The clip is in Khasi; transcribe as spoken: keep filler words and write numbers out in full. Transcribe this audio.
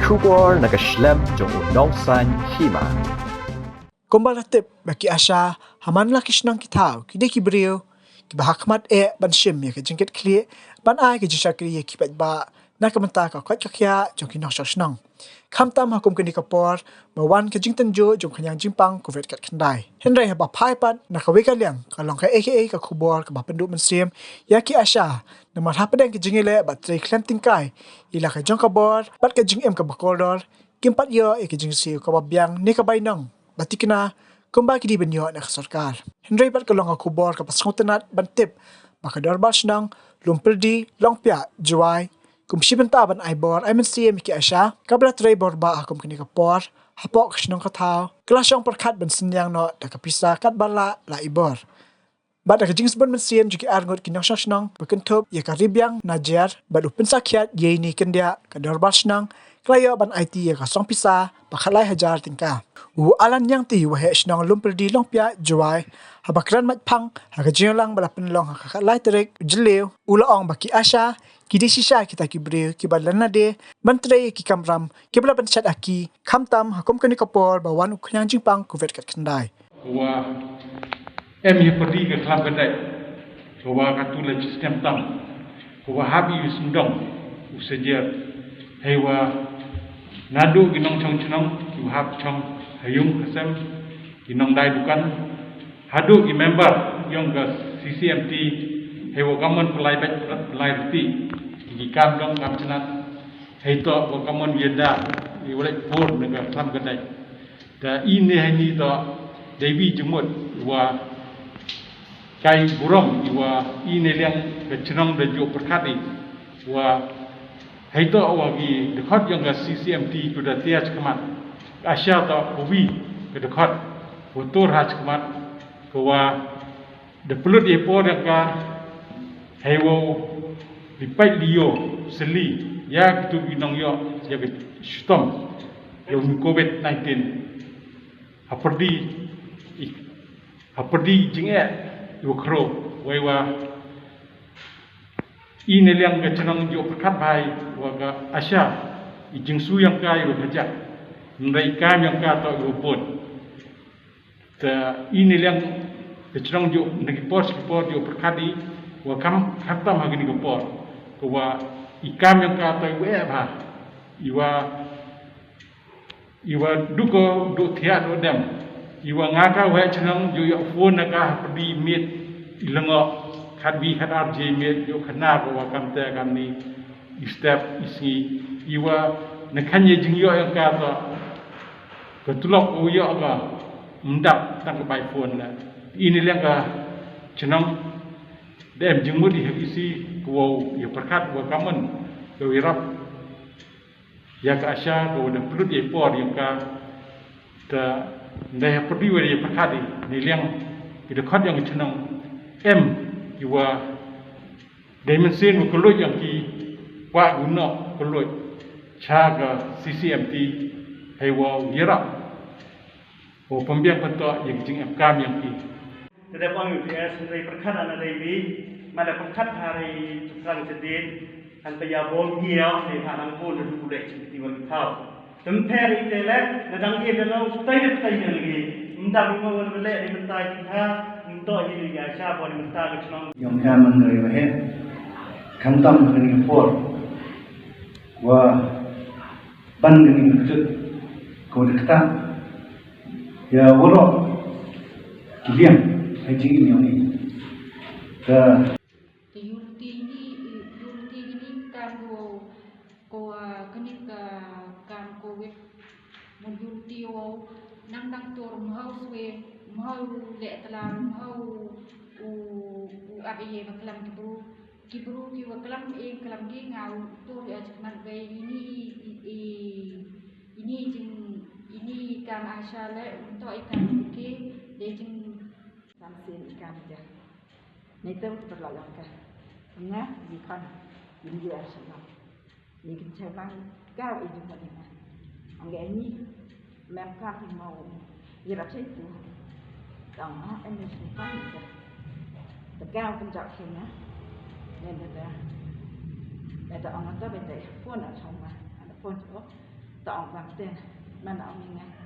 Khubor na ka shlem jong u nongsan hima. Kumba la tip ba ki ASHA ha man la ki shnong ki thaw ki dei ki briew kiba ha khmat eh ban shim ïa ka jingkit khlieh ban ai ka jingshakri ïa ki paidbah na ka bynta ka koit ka khiah jong ki nongshong shnong. Khamtam ha kum kane ka por ba wan ka jingtynjuh jong ka khñiang jingpang Covid khatkhyndai. Hynrei haba phai pat na kawei ka liang ka long kaei kaei ka khubor kaba pynduh mynsiem ïa ki ASHA namar hapdeng ka jingïaleh bad trei khlem tyngkai ïa la ka jong ka bor bad ka jingim kaba kordor kim pat ïoh ïa ka jingsiew kaba biang ne ka bainong ba thikna kumba ki dei ban ïoh na ka sorkar. Hynrei bad ka long ka khubor kaba sngewtynnat ban tip ba ka dorbar shnong Lumpyrdi Longpiah Jowai kum shi bynta ban ai bor ai mynsiem ïa ki ASHA kaba la trei bor ba ha kum kane ka por hapoh ka shnong ka thaw ka la shong pyrkhat ban synñiang noh da ka pisa katba lah la ai bor. Bad da ka jingsbun mynsiem jong ki arngut ki nongshong shnong ba kynthup ïa ka Ribiang Najiar bad u Pynsakhiat Ïeini Kyndiah ka dorbar shnong ka la ïoh ban aiti ïa ka song pisa ba khatlai hajar tyngka. U Alan Ñiangti, u waheh shnong Lumpyrdi Longpiah Jowai, haba kren matphang ha ka jingïalang ba la pynlong ha ka khatlai tarik u Jylliew, u la ong ba ki ASHA ki dei shisha kita ki briew kiba lyngnade ban trei ïa ki kamram kiba la pynshad ha ki khamtam ha kum kane ka por ba wan u khñiang jingpang Covid khatkhyndai. Ka wa em ïa pyrdi ka khlam ka dei, ka wa ka tu la system tam, ka wa hap ïa u sngewdong u sajer, hei wa naduh ki nongshong shnong ki wa hap shong ha ïung ha sem, ki nongdai dukan, haduh ki member ïong ka C C M T, hei wa kamon pynlai bad pynlai riti ki kam dong kam chnat, hei to wa kamon ïa da ïa wa leit pur na ka khlam ka dei. Te ine heini to dei wi jingmut wa kai burom i wa ine liang ka chnong da ju pyrkhat i wa hei to wa ki dkhot ïong ka C C M T ku da tia chakmat. Asha to ku wi ka dkhot ku tur ha chakmat ku wa da plut i por ïong ka hei wa li pait li yo seli ïa ki tu ki nong ïo ïa ki shitom ïong Covid nineteen. Hapyrdi i, hapyrdi jingeh i wa khro wei wa i ne liang ka chnong ju pyrkhat bha i wa ka asha i jingsu ïong ka i wa ka jak. Nrai kam ïong ka to i wa bun. Te i ne liang ka chnong ju na ki por ki por ju pyrkhat i wa kam kam tam ha kini ka por. Ko wa i kam ïong ka to i wa eh bha. I wa Iwa duko du thiah du dem. Iwa nga ka weh chnong ju yok phone na ka hapyrdi miet i lengo khat wi khat ar je miet ju khana ko wa kam te kam ni i step i sngi. Iwa na khan ye jing yok yang ka to ka tulok ko yok ka mdap tang ka bai phone la. Ini leng ka chnong dem jingmut i hak isi ko wa ya perkat wa kamen ko irap. Ïa ka asha ka wa da pynlut ïa i por ïa ka ta ndai ha pyrdi wa ïa pyrkhat i ni liang i da khot ïa ka chnong em i wa dei mynsiem wa ka luit ïa ki wa u nok ka luit cha ka C C M T hei wa u ïarap wa pynbiang pyntok ïa ka jingem kam ïa ki. Te dep ong U T S hynrei pyrkhat ana dei bi, ma da pyrkhat ha ri tukang jadid, han pa ya bom ngi ya, ne ha nang ko na du leh chi ti wan thaw. Tem pher i te leh, na dang ye da nau stay da stay da ngi. Mdang mo wan leh ni mynta ki tha, mto hi ni ya sha bo ni mynta ka chnong. Yong ka man ri wa he, khamtam ka ni por, wa ban ka ni kjut, ko da kta, Ya, waroh ki liang ha jingim ïong i. Ka Te ïurti ni, ïurti ni kam ko, ko, ah, kane ka kam Covid. Mo ïurti o nang dang tur mhau swe, mhau leh tla, mhau u, u ap ye ba klam ki bru. Ki bru ki wa klam ïing klam ki nga u tur ïa chikmat wei ini, i, i, ini jing, ini kam asha le, un to i kam ki, de jing. Sam sien i kam ja. Ni tem ki perlalang ka. Nga, i kan, ini asha lam. Ni kin chai lang, ka i jing ka ni ma. Ang ini, Mem ka ki mau ïarap sa itu. Tang ma em ni sumpan ka. Tegal kan jak sini. Ni ni da. Ni da ong ta bete phone a chong ma. Ada phone tu. Ong bang ten, man ong ïa nga.